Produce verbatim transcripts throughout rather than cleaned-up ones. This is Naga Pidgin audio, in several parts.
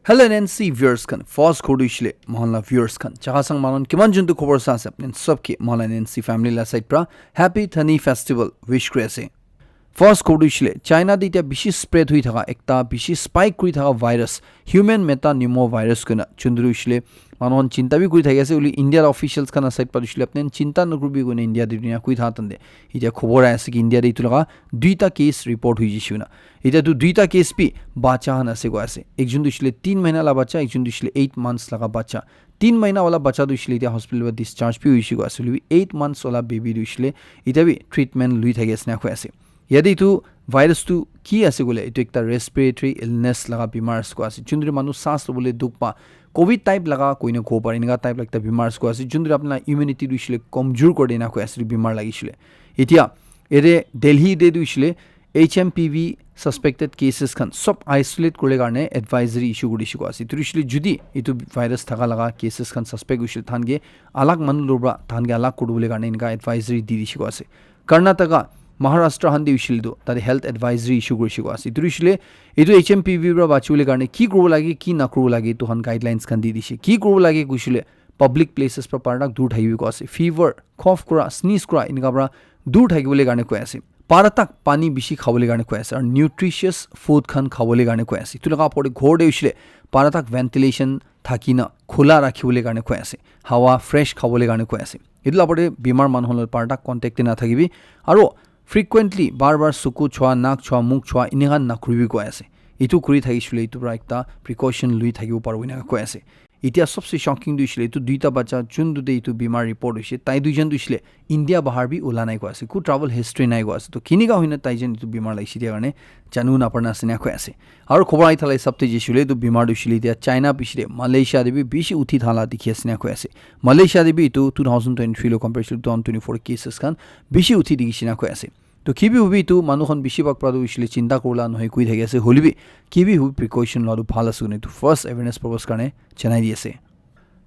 Hello N N C viewers khan, first khor tu hoishe le moikhan la viewers khan, jaga sang manu khan kiman jun tu khobor sa ase, apni khan sob ke moikhan la N N C family la side pra happy Thani festival wish kuri ase. First khor tu hoishe le China te itya bishi spread hui thaka ekta bishi spike kuri thaka virus, human metapneumovirus koina, jun tu hoishe le manu khan chinta bi kuri thaki ase, hoile India la officials khan la side pra tu hoishe le apni khan chinta nakuribi koina India te dunia koi thaka tante itya khobor ahi ase ki India te itu laga duita case report hui jishe koina. Itya tu duita case bi bacha khan ase koi ase. Ekjun tu hoishe le tin mahina la bacha, ekjun tu hoishe le eight months laga bacha. Tin mahina wala bacha tu hoishe le itya hospital pra discharge bi hoishe koi ase, hoile bi eight months wala baby tu hoishe le itya bi treatment lui thaki ase na koi ase. Yate itu virus tu ki ase koile, itu ekta respiratory illness laga bimar ase koi ase. Jun tu manu saas lobole dukh pa, covid type laga koina kobo pare, enika type la ekta bimar ase koi ase. Jun tu apna immunity tu hoishe le komjor kuri dina koi ase, itu bimar lagishile. Itya yate Delhi te tu hoishe le H M P V suspected cases khan sob isolate kuribole karne advisory issue kuri dishe koi ase. Itu hoishe le judi itu virus thaka laga cases khan suspect hoishe le tahan ke alag manu lobra tahan ke alag kuribole karne enika advisory di dishe koi ase. Karnataka, Maharashtra khan te hoishe le tu tate health advisory issue kurishe koi ase. Itu hoishe le itu H M P V pra bachibole karne ki kuribo lage, ki nakuribo lage, itu khan guidelines khan di dishe. Ki kuribo lage koishe le public places pra paratak dur thakibi koi ase. Fever, cough kura, sneeze kura, enika pra dur thakibole karne koi ase. Paratak pani bishi khabole karne koi ase, aru nutritious food khan khabole karne koi ase. Itu laga opor te ghor te hoishe le paratak ventilation thakina khula rakhibole karne koi ase. Hawa fresh khabole karne koi ase. Itu la opor te bimar manu khan loi paratak contact te nathakibi. Aru frequently bar bar suku chua, nak chua, muk chua, ini khan nakuribi koi ase. Itu kuri thakishe le itu pra ekta precaution lui thakibo paribo enika koi ase. Itya sobse shocking tu hoishe le itu duita bacha jun tu te itu bimar report hoishe, tai duijon tu hoishe le India bahar bi ula nai koi ase, ku travel history nai koi ase. To kinika hoina taijon itu bimar lagise dia karne janibo napara na ase na koi ase. Aru khobor ahi thala hisab te jaishe le itu bimar tu hoishe le itya China piche te Malaysia te bi bishi uthi thala dikhi ase na koi ase. Malaysia te bi itu two thousand twenty-three lo compare to two thousand twenty-four cases khan bishi uthi dikhishe na koi ase. To ki bi hobi itu manu khan bishi bhag pra tu hoishe le chinta kurila nohoi koi thaki ase, hoile bi ki bi hobi precaution loa tu bhal ase koina itu first awareness purpose karne janai di ase.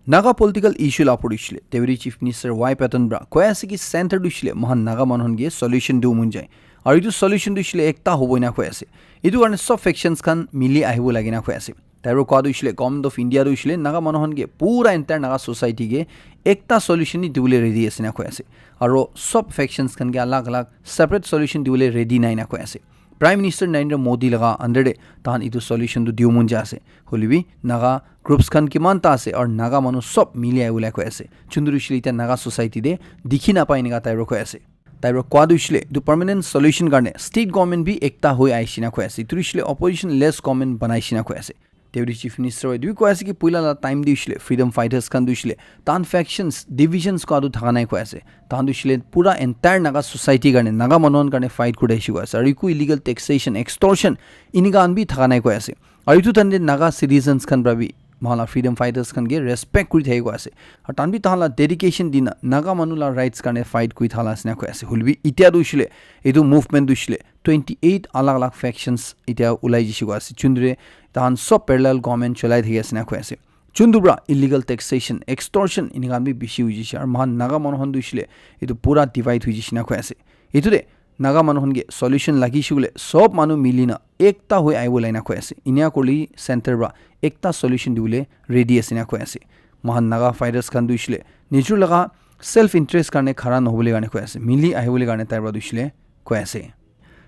Naga political issue la opor te hoishe le Deputy Chief Minister Y Patton pra koi ase ki center tu hoishe le moikhan Naga manu khan ke solution dibo mon jai. Aru itu solution tu hoishe le ekta hobo ena koi ase. Itu karne sob factions khan mili ahibo lage na koi ase. Tai pra koa tu hoishe le Government of India tu hoishe le Naga manu khan ke pura entire Naga society ke ekta solution ni dibole ready ase na koi ase. Aru sob factions khan ke alag alag separate solution dibole ready nai na koi ase. Prime Minister Narendra Modi laga under te tahan itu solution tu dibo mon jai ase. Hoile bi Naga groups khan kiman ta ase aru Naga manu sob mili ahibo lage koi ase. Jun tu hoishe le itya Naga society te dikhi napai enika tai pra koi ase. Tai pra koa tu hoishe le itu permanent solution karne state government bi ekta hoi ahishe na koi ase. Itu hoishe le opposition less government banaishe na koi ase. Deputy Chief Minister wa etu bi koi ase ki puila la time te hoishe le freedom fighters khan tu hoishe le tahan factions, divisions koa tu thaka nai koi ase. Tahan tu hoishe le pura entire Naga society karne, Naga manu khan karne fight kuri thakishe koi ase. Aru eku illegal taxation, extortion, enika khan bi thaka nai koi ase. Aru etu time te Naga citizens khan pra bi moikhan la freedom fighters khan ke respect kuri thaki koi ase. Aru tahan bi tahan la dedication dina Naga manu la rights karne fight kuri thala ase na koi ase. Hoile bi itya tu hoishe le etu movement tu hoishe le twenty eight alag alag factions itya ulai jishe koi ase. Jun tu tahan sob parallel government cholai thaki ase na koi ase. Jun tu pra illegal taxation, extortion enika khan bi bishi hoi jishe. Aru moikhan Naga manu khan tu hoishe le etu pura divide hoi jishe na koi ase. Etu te Naga manu khan ke solution lagise koile sob manu mili na ekta hoi ahibo lage na koi ase. Inia kurle center pra ekta solution dibole ready ase na koi ase. Moikhan Naga fighters khan tu hoishe le nijor laga self interest karne khara nohobole karne koi ase. Mili ahibole karne tai pra tu hoishe le koi ase.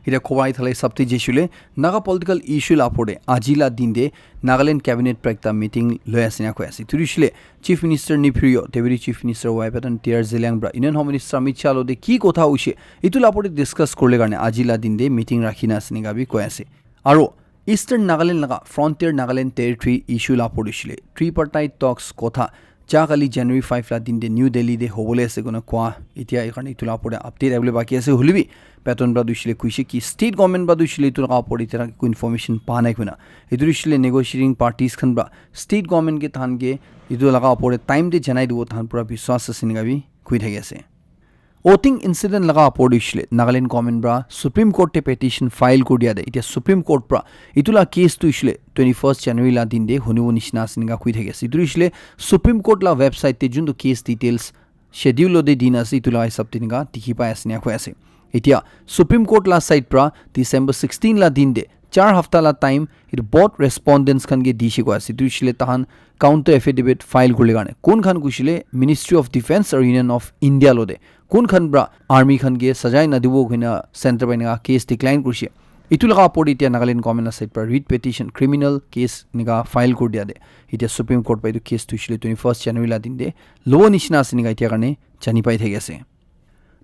Itya khobor ahi thala hisab te jaishe le Naga political issue la opor te aji la din te Nagaland cabinet pra ekta meeting loi ase na koi ase. Itu hoishe le Chief Minister Neiphiu Rio, Deputy Chief Minister Y Patton, T R Zeliang pra Union Home Minister Amit Shah lo te ki kotha hoishe, itu la opor te discuss kuribole karne aji la din te meeting rakhi na ase enika bi koi ase. Aru Eastern Nagaland laga Frontier Nagaland Territory issue la opor te hoishe le tripartite talks kotha ja kali January five la din te New Delhi te hobole ase koina koa. Itya ekarne itu la opor te update ahibole baki ase, hoile bi Patton pra tu hoishe le koishe ki state government pra tu hoishe le itu laga opor te itya tak eku information pa nai koina. Itu tu hoishe le negotiating parties khan pra state government ke tahan ke itu laga opor te time te janai dibo, tahan pura biswas ase enika bi koi thaki ase. Voting incident laga opor te hoishe le Nagaland government pra Supreme Court te petition file kuri dia te itya Supreme Court pra itu la case tu hoishe le twenty first January la din te hunibo nishina ase enika koi thaki ase. Itu tu hoishe le Supreme Court la website te juntu case details schedule lo te dina ase, itu la hisab te enika dikhi pai ase enika koi ase. Itya Supreme Court la side pra December sixteen la din te char hafta la time etu both respondents khan ke dishe koi ase. Etu hoishile tahan counter affidavit file kurle karne. Kun khan kushile Ministry of Defense or Union of India lo de. Kun khan pra army khan ke sajai nadibo kuina center by eneka case decline kurishe. Etu laga opor te etia Nagaland government la side pra writ petition criminal case eneka file kuri dia de. Etia Supreme Court pra etu case tu hoishile twenty first January la din de lobo nishina ase eneka etia karne jani pai thaki ase.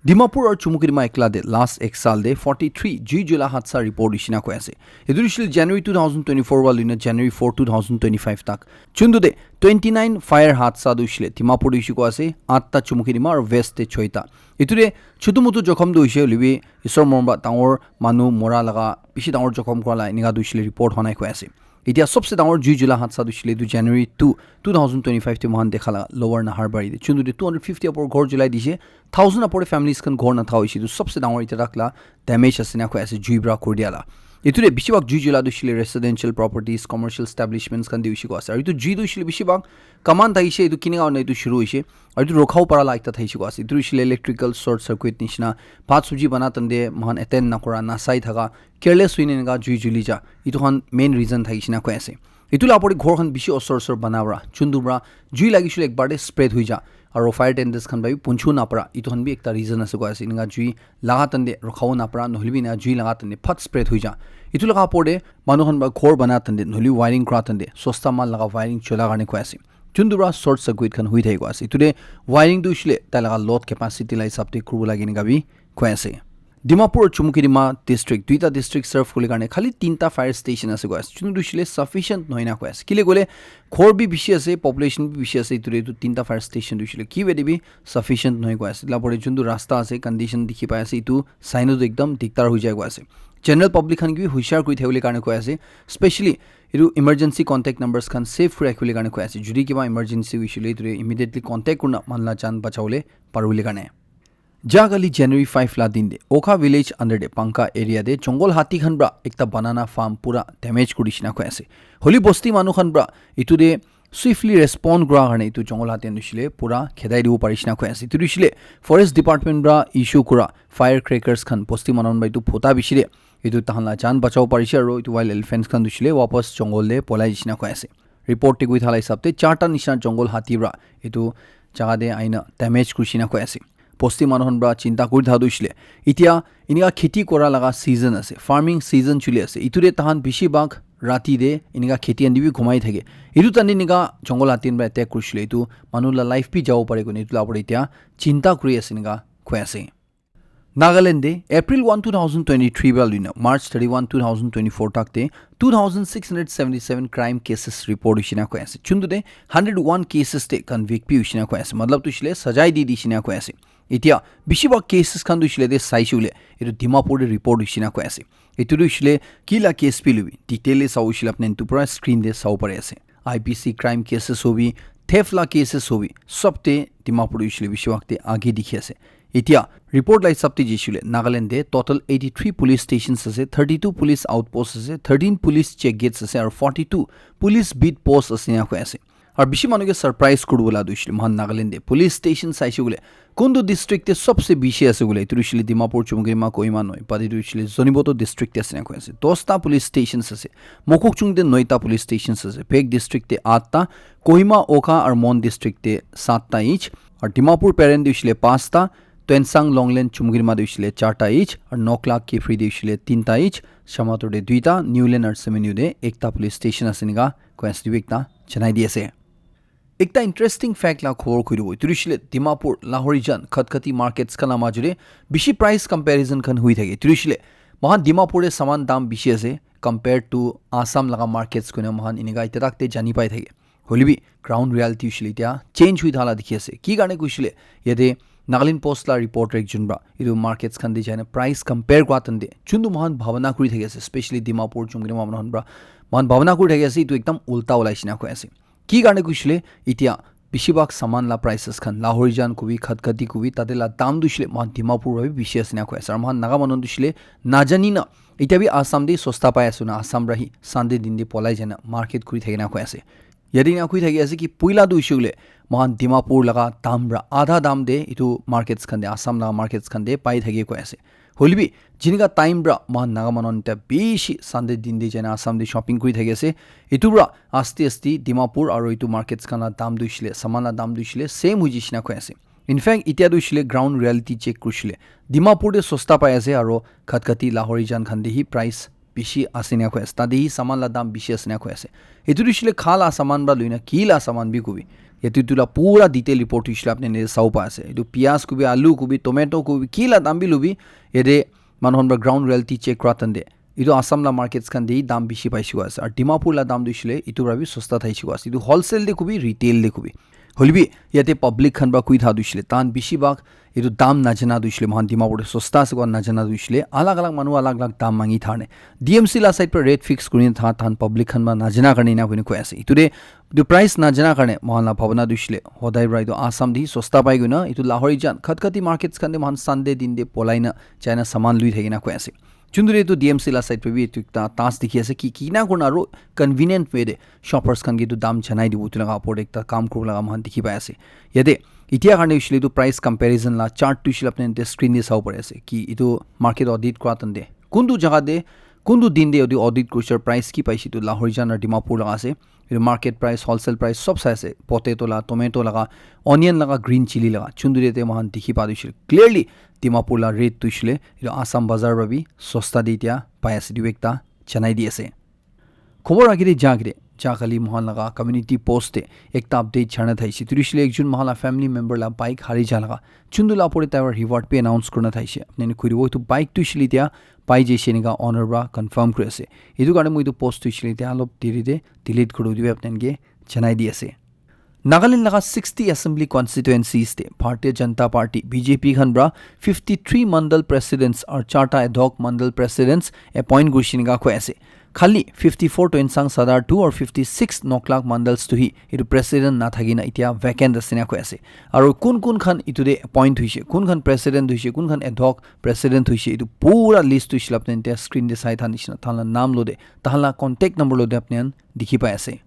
Dimapur aru Chumukidima ekla de last ek saal de forty three jui jula hadsa report hoishina koi ase. Etu hoishile January two thousand twenty four wa luina January four two thousand twenty five tak. Chundu de twenty nine fire hadsa du hoishile Dimapur de hoishe koi ase, atta Chumukidima aru West de choita. Etu de chutu mutu jokhom du hoishe hoilebi isor morom pra dangor manu mora laga bishi dangor jokhom kura la eneka du hoishile report hwa nai koi ase. Etia sobse dangor jui jula hadsa du hoishile etu January two two thousand twenty five te moikhan dekha la Lower Naharbari de chundu de two hundred fifty upor ghor julai dishe, thousand upor families khan ghor natha hoishe. Etu sobse dangor etia tak la damage ase na koi ase jui pra kuri dia la. Etu de bishi bhag jui jula du hoishile residential properties, commercial establishments khan de hoishe koi ase. Aru etu jui du hoishile bishi bhag kaman thakishe, etu kineka hoina etu shuru hoishe. Aru etu rokhabo para la ekta thakishe koi ase. Etu hoishile electrical short circuit nishina, bhat subji bana time de moikhan attend nakura, nasai thaka, careless hoina eneka jui juli ja. Etu khan main reason thakishe na koi ase. Etu la opor te ghor khan bishi osor osor bana pra, chundu pra jui lagi shule ekbar te spread hui ja. Aru fire tenders khan pra bi punchu na pra, etu khan bi ekta reason ase koi ase. Eneka jui laga time de rokhabo na pra, nohole bi eneka jui laga time de phat spread hui ja. Etu laga opor te manu khan pra ghor bana time de, nohole wiring kura time de, sosta mal laga wiring chola karne koi ase. Chundu pra short circuit khan hui thaki koi ase. Etu de wiring tu hoishile tai laga load capacity la hisab de kuribo lage eneka bi koi ase. Dimapur aru Chumukidima district, duita district serve kurle karne khali tinta fire station ase koi ase. Chundu tu hoishile sufficient nohoi na koi ase. Kile koile ghor bi bishi ase, population bi bishi ase, etu de etu tinta fire station tu hoishile ki vede bi sufficient nohoi koi ase. Etu la opor te chundu rasta ase, condition dikhi pai ase, etu saina tu ekdam dikdar hoi jai koi ase. General public khan ke bi hushar kuri thakibole karne koi ase. Specially etu emergency contact numbers khan save kuri rakhibole karne koi ase. Jodi kiba emergency hoishile etu de immediately contact kurina manu la jaan bachawole paribole karne. Jagali January five la din de Okha village under de Pangka area de jungle hati khan pra ekta banana farm pura damage kuri dishina koi ase. Holi bosti manu khan pra etu de swiftly respond kura karne etu jungle hati khan hoishile pura khedai dibo pari shina koi ase. Etu hoishile forest department pra issue kura firecrackers khan bosti manu khan pra etu phota bishi de etu tahan la jaan bachabo parishe aru etu wild elephants khan hoishile wapas jungle de polai dishina koi ase. Report te koi thala hisab te charta nishina jungle hati pra etu jaga te aina damage kurishina koi ase. Bosti manu khan pra chinta kuri tha tu hoishile etia eneka kheti kura laga season ase, farming season chuli ase. Etu de tahan bishi bhag rati de eneka kheti khan de bi ghumai thake. Etu time de eneka jungle hati khan pra attack kurishile etu manu la life bi jabo pare koine etu la opor de etia chinta kuri ase eneka koi ase. Nagaland de April one two thousand twenty three pra luina March thirty one two thousand twenty four tak de two thousand six hundred seventy seven crime cases report hoishina koi ase. Chundu de hundred one cases de convict bi hoishina koi ase. Matlab tu hoishile sajai di dishina koi ase. Etia bishi bhag cases khan tu hoishile de saishe hoile etu Dimapur de report hoishina koi ase. Etu tu hoishile ki la case bi lubi detail de sabo hoishile apni etu pura screen de sabo pari ase. I P C crime cases hobi, theft la cases hobi, sob te Dimapur hoishile bishi bhag te age dikhi ase. Etia report la hisab te jai shile Nagaland de total eighty three police stations ase, thirty two police outposts ase, thirteen police check gates ase, aru forty two police beat posts ase ena koi ase. Aru bishi manu ke surprise kuribo la tu hoishile moikhan Nagaland de police station saishe koile kuntu district te sobse bishi ase koile etu hoishile Dimapur, Chumukidima, Kohima nohoi, but etu hoishile Zunheboto district te ase ena koi ase. Dosta police stations ase, Mokokchung te noita police stations ase, Phek district te atta, Kohima, Wokha aru Mon district te satta each, aru Dimapur Peren te hoishile pasta, Tuensang, Longleng, Chumukidima te hoishile charta each, aru Noklak, Kiphire te hoishile tinta each, Shamator te duita, Niuland aru Semenyu te ekta police station ase ena koi ase, etu bi ekta janai di ase. Ekta interesting fact la khobor koi dibo, etu hoishile Dimapur, Lahorijan, Khatkhati markets khan la majo de bishi price comparison khan hui thake. Etu hoishile moikhan Dimapur de saman dam bishi ase compared to Assam laga markets koina moikhan eneka etia tak te jani pai thake. Hoile bi ground reality hoishile etia change hui thala dikhi ase. Ki karne koishile yate Nagaland Post la reporter ekjon pra etu markets khan te jaina price compare kura time te juntu moikhan bhabana kuri thaki ase, specially Dimapur, Chumukidima manu khan pra moikhan bhabana kuri thaki ase, etu ekdam ulta ulai shina koi ase. Ki karne koishile etia bishi bhag saman la prices khan Lahorijan kobi, Khatkhati kobi, tate la dam tu hoishile moikhan Dimapur pra bi bishi ase na koi ase. Aru moikhan Naga manu tu hoishile najani na etia bi Assam te sosta pai ase na Assam pra hi Sunday din te polai jana market kuri thaki na koi ase. Yate ena koi thaki ase ki puila tu hoishile moikhan Dimapur laga dam pra adha dam te etu markets khan te, Assam laga markets khan te pai thaki koi ase. Hoilebi jinika time pra mohan Naga manu khan eta bishi Sunday din te jaina Assam te shopping kuri thaki ase. Etu pra aste aste Dimapur aro etu markets khan la dam tu hoishe le, saman la dam tu hoishe le same hoi jai shina koi ase. In fact, etia tu hoishe le ground reality check kurishe le Dimapur te sosta pai ase aro Khatkhati, Lahorijan khan te hi price bishi ase ena koi ase. Tate hi saman la dam bishi ase ena koi ase. Etu tu hoishe le kha la saman pra loina ki la saman bi kobi. Yate etu la pura detail report hoishe le apni khan yate sabo pai ase. Etu piyaj kobi, alu kobi, tomato kobi, ki la dam bi lobi. Yate manu khan pra ground reality check kura time te etu Assam la markets khan te dam bishi paishe koi ase. Aru Dimapur la dam tu hoishe le etu pra bi sosta thaishe koi ase. Etu wholesale te kobi, retail te kobi. Hoilebi yate public khan pra koi tha tu hoishe le, tahan bishi bhag etu dam najana tu hoishe le, mohan Dimapur te sosta ase koa najana tu hoishe le, alag alag manu alag alag dam mangi thane. D M C la side pra rate fix kuri na tha, tahan public khan pra najana karne ena koi na koi ase. Etu te etu price najana karne mohan la bhabana tu hoishe le, hodai pra etu Assam te sosta pai koina, etu Lahorijan, Khatkhati markets khan te mohan Sunday din te polai na jaina saman lui thaki na koi ase. Chunduri etu D M C la side pra bi etu ekta task dikhi ase ki, ki na kurna aro convenient way te shoppers khan ke etu dam janai dibo, etu laga opor te ekta kam kuribo laga mohan dikhi pai ase. Yate etia karne hoishe le etu price comparison la chart tu hoishe le apni khan te screen te sabo pari ase ki etu market audit kura time te kuntu jaga te kuntu din te etu audit kurishe price ki paishe, etu Lahorijan aru Dimapur laga ase. Etu market price, wholesale price sob sai ase. Potato la, tomato laga, onion laga, green chilli laga. Chunduri te mohan dikhi pa tu hoishe le clearly Dimapur la rate tu hoishe le etu Assam bazar pra bi sosta te etia pai ase, etu ekta janai di ase. Khobor agete ja agete, ja kali mohan laga community post te ekta update chana thaishe. Etu tu hoishe le ekjon mohan la family member la bike hari ja laga. Chundu la opor te tai para reward bi announce kurina thaishe. Apni khan koi dibo etu bike tu hoishe le etia pai jaishe enika owner para confirm kuri ase. Etu karne moi etu post tu hoishe le etia olop deri te delete kuri dibi apni khan ke janai di ase. Nagaland laga sixty assembly constituencies te Bharatiya Janata Party, B J P khan pra fifty-three mandal presidents aru charta ad hoc mandal presidents appoint kurishe enika koi ase. Khali fifty-four Tuensang Sadar two aru fifty-six Noklak mandals tu hi etu president nathaki na etia vacant ase ena koi ase. Aru kun kun khan etu te appoint hoishe, kun khan president hoishe, kun khan ad hoc president hoishe, etu pura list tu hoishe le apni khan etia screen te sai tha nishina, tahan la naam lo te, tahan la contact number lo te apni khan dikhi pai ase.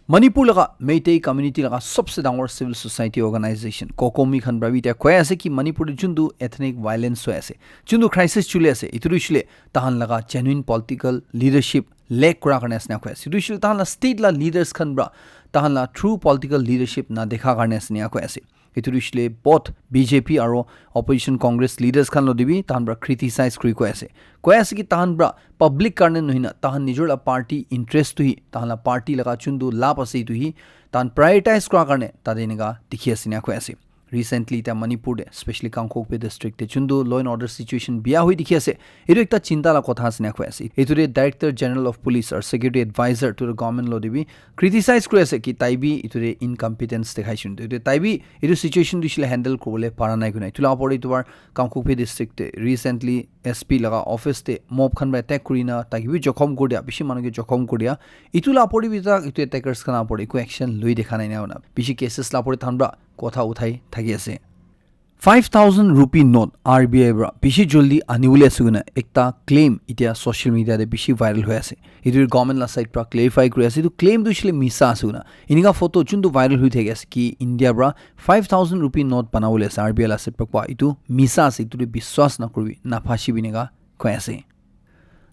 Manipur laga Meitei community laga sobse dangor civil society organization, COCOMI khan pra bi etia koi ase ki Manipur te juntu ethnic violence hoi ase, juntu crisis chuli ase, etu tu hoishe le tahan laga genuine political leadership lack kura karne ase ena koi ase. Etu tu hoishe le tahan la state la leaders khan pra tahan la true political leadership na dekha karne ase ena koi ase. Etu tu hoishe le both B J P aro opposition Congress leaders khan lo te bi tahan pra criticize kuri koi ase. Koi ase ki tahan pra public karne nohoi na tahan nijor la party interest tu hi, tahan la party laga juntu labh ase etu hi tahan prioritize kura karne tate enika dikhi ase ena koi ase. Recently etia Manipur te, especially Kangpokpi district te juntu law and order situation biya hoi dikhi ase, etu ekta chinta la kotha ase ena koi ase. Etu te Director General of Police aru Security Advisor to the government lo te bi criticize kuri ase ki tai bi etu te incompetence dekhai shun. Etu te tai bi etu situation tu hoishe le handle kuribole para nai koina. Etu la opor te etu bar Kangpokpi district te recently S P laga office te mob khan para attack kuri na tai ke bi jokhom kuri dia, bishi manu ke jokhom kuri dia. Etu la opor te bi ta etu attackers khan la opor te eku action lui dekha nai na hoina. Bishi cases la opor te tahan para kotha uthai thaki ase. Five thousand rupee note R B I para bishi joldi anibole ase koina ekta claim etia social media te bishi viral hoi ase. Etu government la side para clarify kuri ase. Etu claim tu hoishe le misa ase koina. Enika photo juntu viral hoi thaki ase ki India para five thousand rupee note banabole ase R B I la side para koa. Etu misa ase. Etu te biswas nakuribi, naphachibi enika koi ase.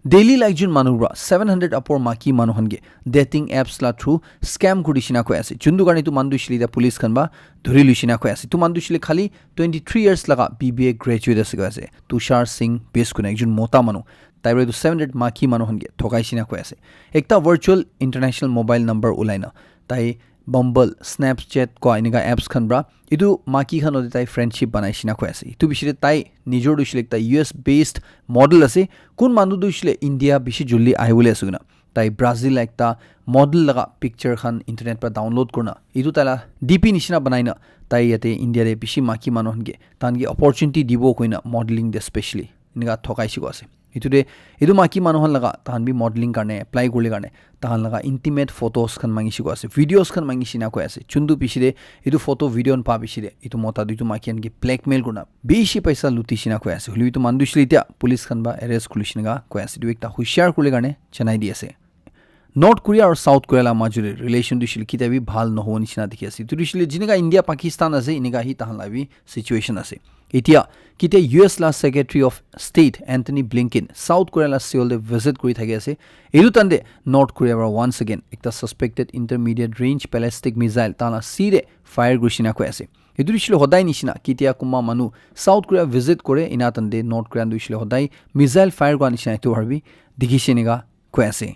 Delhi la ekjon manu para seven hundred upor maki manu khan ke dating apps la through scam kuri dishina koi ase. Juntu karne etu manu tu hoishe le etia police khan para dhuri loishe na koi ase. Etu manu tu hoishe le khali twenty three years laga B B A graduate ase koi ase. Tushar Singh Best koina ekjon mota manu. Tai para etu seven hundred maki manu khan ke thokai shina koi ase. Ekta virtual international mobile number ulai na tai Bumble, Snapchat koa enika apps khan para etu maki khan lote tai friendship banai shina koi ase. Etu bishi te tai nijor tu hoishe le ekta U S based model ase. Kun manu tu hoishe le India bishi joldi ahibole ase koina. Tai Brazil la ekta model laga picture khan internet para download kurina etu tai la D P nishina banai na tai yate India te bishi maki manu khan ke tahan ke opportunity dibo koina modeling te specially enika thokai shikoi ase. Etu te etu maki manu khan laga tahan bi modeling karne apply kuribole karne tahan laga intimate photos khan mangi shikoi ase, videos khan mangi shina koi ase. Juntu bishi te etu photo video khan pa bishi te etu mota tu etu maki khan ke blackmail kurina bishi paisa luti shina koi ase. Hoilebi etu manu tu hoishe le etia police khan para arrest kuri shina koi ase. Etu ekta hushiar kuribole karne janai di ase. North Korea aru South Korea la majuri relation tu shile kitia bi bhal nohobo nishina dikhi ase. Tu shile jineka India Pakistan ase, ineka hi tahan la bi situation ase. Itia kitia U S la Secretary of State Antony Blinken South Korea la Seoul de visit kuri thaki ase. Etu tande North Korea para once again ekta suspected intermediate range ballistic missile tahan la sea de fire kurishina koi ase. Etu shile hodai nishina kitia kuma manu South Korea visit kore ina tande North Korea tu shile hodai missile fire kura nishina etu harbi dikhi shineka koi ase.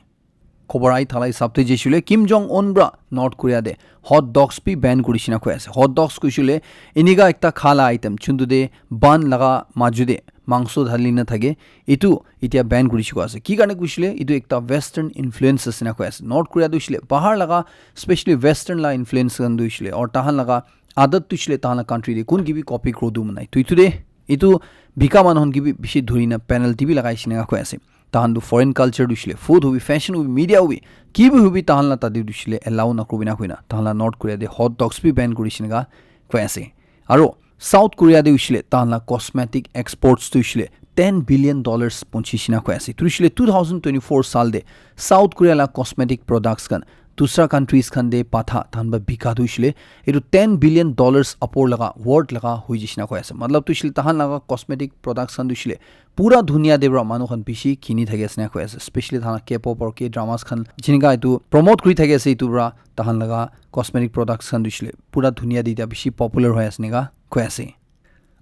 Khobor ahi thala hisab te jishile Kim Jong Un pra North Korea de hot dogs bi ban kurishina koi ase. Hot dogs kuishile inika ekta khala item chuntu de ban laga maju de mangso dhali na thake, itu itia ban kurishi koi ase. Ki karne kuishile itu ekta western influence ase na koi ase. North Korea tu shile bahar laga specially western la influence khan tu shile or tahan laga adat tu shile tahan la country de kun ki bi copy kuro du manai. Tu itu de itu bika manu hon ki bi bishi dhuri na penalty bi lagai shina koi ase. Tahan tu foreign culture tu shile food hobi fashion hobi media hobi ki bi hobi tahan la tadi tu shile allow na kuro bina koina tahan la North Korea de hot dogs bi ban kuri shina koi ase. Aro South Korea de ushile tahan la cosmetic exports tu ushile ten billion dollars ponchi shina koi ase. Tu ushile two thousand twenty-four sal de South Korea la cosmetic products khan dusra countries khan de patha tahan ba bika tu ushile itu ten billion dollars apor laga worth laga hui jishina koi ase. Matlab tu ushile tahan laga cosmetic products khan tu ushile pura dunia de pra manu khan bishi kini thaki ase na koi ase. Specially tahan la K-pop or K-dramas khan jineka itu promote kuri thaki ase itu pra tahan laga cosmetic products khan tu ushile pura dunia de itia bishi popular hoi ase neka koi ase.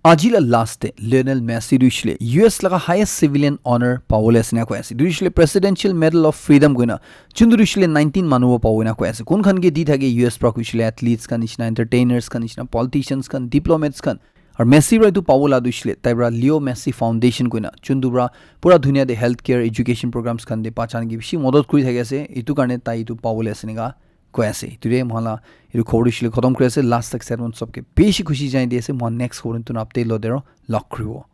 Aji la last de Lionel Messi tu ushile U S laga highest civilian honor pawole ase na koi ase. Tu ushile Presidential Medal of Freedom koina chuntu ushile nineteen manu wo pawole na koi ase. Kun khan ke di thake U S pra kuishile athletes khan nishina, entertainers khan nishina, politicians khan, diplomats khan. Aru Messi pra itu pawole tu ushile tai pra Leo Messi Foundation koina chuntu pra pura dunia de healthcare, education programs khan de pachan ke bishi modot kuri thaki ase. Itu karne tai itu pawole ase neka koi ase. Itu de mohan la itu khobor ushile khotom kuri ase. Last tak set mon sobke bishi khushi jai di ase. Mohan next khobor tun update lo dero log kuribo.